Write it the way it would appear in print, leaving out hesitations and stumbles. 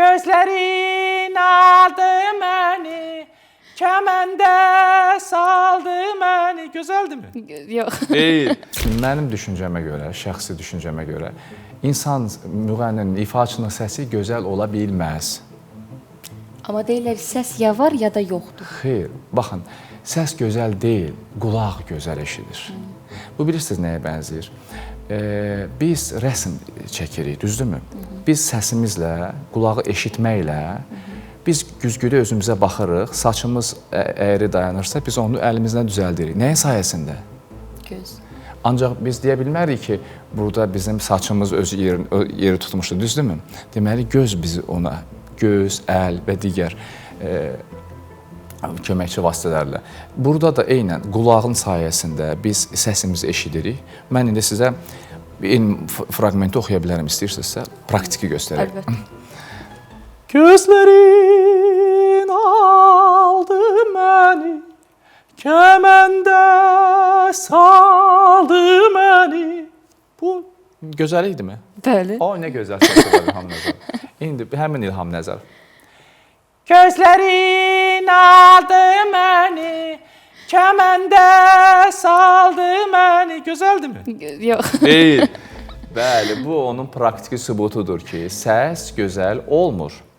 Gözlərin aldı məni, kəməndə saldı məni. Gözəldirmi? Yox. Deyil. Mənim düşüncəmə görə, şəxsi düşüncəmə görə insan müğənninin, ifaçının səsi gözəl ola bilməz. Amma deyirlər səs ya var, ya da yoxdur. Xeyr, baxın, səs gözəl deyil, qulaq gözəl eşidir. Bu bilirsiniz nəyə bənzəyir? Biz rəsm çəkirik, düzdürmü? Biz səsimizlə, qulağı eşitməklə biz güzgüdə özümüzə baxırıq, saçımız əyri dayanırsa, biz onu əlimizlə düzəldirik. Nəyin sayəsində? Göz. Ancaq biz deyə bilmərik ki, burada bizim saçımız öz yeri tutmuşdu, düzdürmü? Deməli göz bizi ona, göz, əl və digər köməkçi vasitələrlə. Burada da eynən qulağın sayəsində biz səsimizi eşidirik. Mən indi sizə eyni fraqmenti oxuya bilərəm istəyirsinizsə, praktiki göstərək. Əlbəttə. Gözlərin aldı məni, kəməndə saldı məni. Bu gözəl idimi? Bəli. O nə gözəl səsi var İlham Nəzərov. İndi həmin İlham Nəzərov. Gözlərin aldı məni, kəməndə saldı məni. Gözəldirmi? Yox. Deyil. Bəli, bu onun praktiki sübutudur ki, səs gözəl olmur.